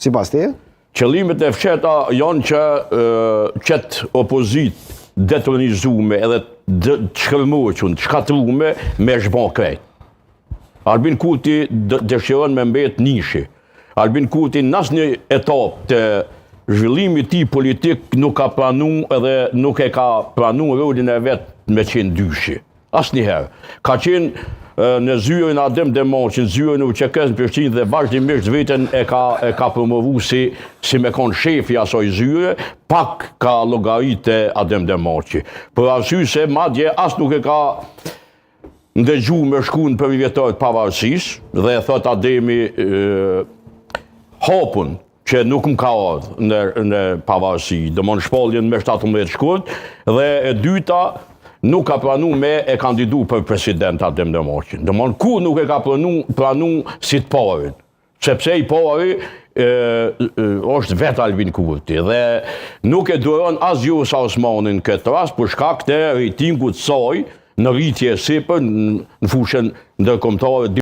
Sipas teje? Qëllimet e fshehta janë që qëtë opozitë detronizume edhe të shkërmoqun, të shkatrume, me zhba krejt. Albin Kurti dëshiron me mbet njëshi. Albin Kurti në asnjë etapë të zhvillimit tij politik nuk ka pranu edhe nuk e ka pranu rolin e vet me qenë dyshi. Asnjëherë. Ka qenë në zyrën Adem Demaçi, në zyrën e UÇK-së në Prishtinë dhe vazhdimisht veten e ka e ka promovu si si me kon shefi i asaj zyre, pak ka llogarit te Adem Demaçi. Për arsye se madje as nuk e ka ndëgju me shku në përvjetor të pavarësisë dhe e thot Ademi e, hapun që nuk më ka ardhë në, në pavarësi, domethënë shpalljen me 17 shkurt, dhe e dyta, nuk ka pranu me e kandidu për president Adem Demaçin. Domethënë, ku nuk e ka pranu, pranu si të parin, sepse i pari e, e, është vetë Albin Kurti, dhe nuk e duron as Vjosa Osmanin në këtë rast, për shkak të rejtingut saj, në rritje e sipër, në fushën ndërkombëtare.